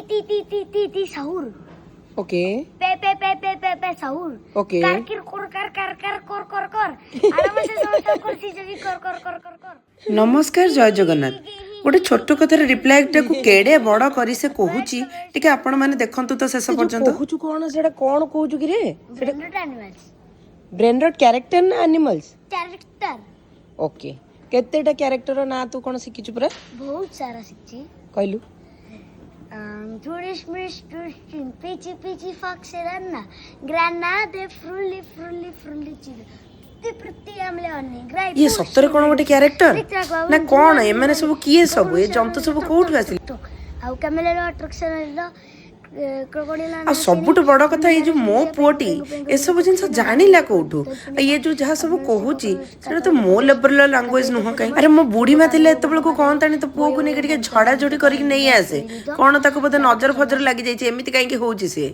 T T T T T sahur. Okay. P P P P P P sahur. Okay. Kar kir kor kar kar kar kor kor kor. ଆରାମସେ ସମସ୍ତ କର C ଯଦି କର କର କର କର କର। ନମସ୍କାର, ଜୟ ଜଗନ୍ନାଥ। ଗୋଟେ ଛୋଟ କଥାର ରିପ୍ଲାଏଟାକୁ କେଡ଼େ ବଡ଼ କରି ସେ କହୁଛି, ଟିକେ ଆପଣମାନେ ଦେଖନ୍ତୁ ତ ଶେଷ ପର୍ଯ୍ୟନ୍ତ। କହୁଛୁ କଣ ସେଟା? କଣ କହୁଛୁ କିରେ ସେଟା? Brain rot animals. Brain rot character ନା ଆନିମଲ୍ସ? କ୍ୟାରେକ୍ଟର। ଓକେ, କେତେଟା କ୍ୟାରେକ୍ଟର ନାଁ ତୁ କଣ ଶିଖିଛୁ ପୁରା? ବହୁତ ସାରା ଶିଖିଛି। କହିଲୁ। Tourist miss tourist peachy peachy fox Ranna granade frulli frulli frulli ଚିଲ ପ୍ରତି ଆମଲେ ଗ୍ରାଇ। ଇଏ ସତରେ କଣ ଗୋଟେ କ୍ୟାରେକ୍ଟର ନା କଣ? ଏମାନେ ସବୁ କିଏ ସବୁ? ଏ ଜନ୍ତୁ ସବୁ କୋଉଠୁ ଆସିଲେ? ଆଉ କ୍ୟାମେଲାର ଆଟ୍ରାକ୍ସନ କ୍ରୋକୋଡିଲ। ଆଉ ସବୁଠୁ ବଡ଼ କଥା, ଏଇ ଯୋଉ ମୋ ପୁଅଟି ଏସବୁ ଜିନିଷ ଜାଣିଲା କୋଉଠୁ? ଆଉ ଇଏ ଯୋଉ ଯାହା ସବୁ କହୁଛି, ସେଟା ତ ମୋ ଲେବଲର ଲାଙ୍ଗୁଏଜ ନୁହଁ କାହିଁ? ଆରେ, ମୋ ବୁଢୀ ମା ଥିଲେ ଏତେବେଳକୁ କହନ୍ତାଣି, ତ ପୁଅକୁ ନେଇକି ଟିକେ ଝଡ଼ାଝଡ଼ି କରିକି ନେଇ ଆସେ। କଣ ତାକୁ ବୋଧେ ନଜର ଫଜର ଲାଗିଯାଇଛି? ଏମିତି କାହିଁକି ହଉଛି ସିଏ?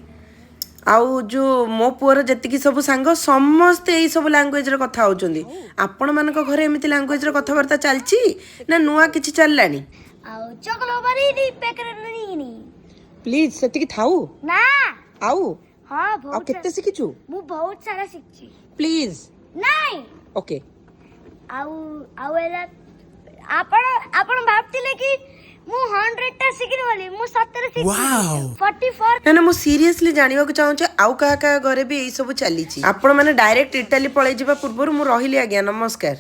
ଆଉ ଯୋଉ ମୋ ପୁଅର ଯେତିକି ସବୁ ସାଙ୍ଗ, ସମସ୍ତେ ଏଇ ସବୁ ଲାଙ୍ଗୁଏଜରେ କଥା ହଉଛନ୍ତି। ଆପଣମାନଙ୍କ ଘରେ ଏମିତି ଲାଙ୍ଗୁଏଜରେ କଥାବାର୍ତ୍ତା ଚାଲିଛି ନା ନୂଆ କିଛି ଚାଲିଲାଣି? ଆଉ ଚକୋ ବାରିନି ପେକରନି। ପ୍ଲିଜ, ସେତିକି ଥାଉ। ନା। ଆଉ? ହଁ। ଆଉ ବହୁତ। କେତେ ଶିଖିଛୁ? ମୁଁ ବହୁତ ସାରା ଶିଖିଛି। ପ୍ଲିଜ। ନାଇଁ। ଓକେ। ଆଉ ହେଲା, ଆପଣ ଭାବୁଥିଲେ କି ମୁଁ 100ଟା ଶିଖିନି ବୋଲି, ମୁଁ ସତରେ ଶିଖିଛି 44। ନା ନା, ମୁଁ ସିରିୟସଲି ଜାଣିବାକୁ ଚାହୁଁଛି, ଆଉ କାହା କାହା ଘରେ ବି ଏଇ ସବୁ ଚାଲିଛି? ଆପଣ ମାନେ ଡାଇରେକ୍ଟ ଇଟାଲୀ ପଳେଇ ଯିବା ପୂର୍ବରୁ ମୁଁ ରହିଲି ଆଜ୍ଞା, ନମସ୍କାର।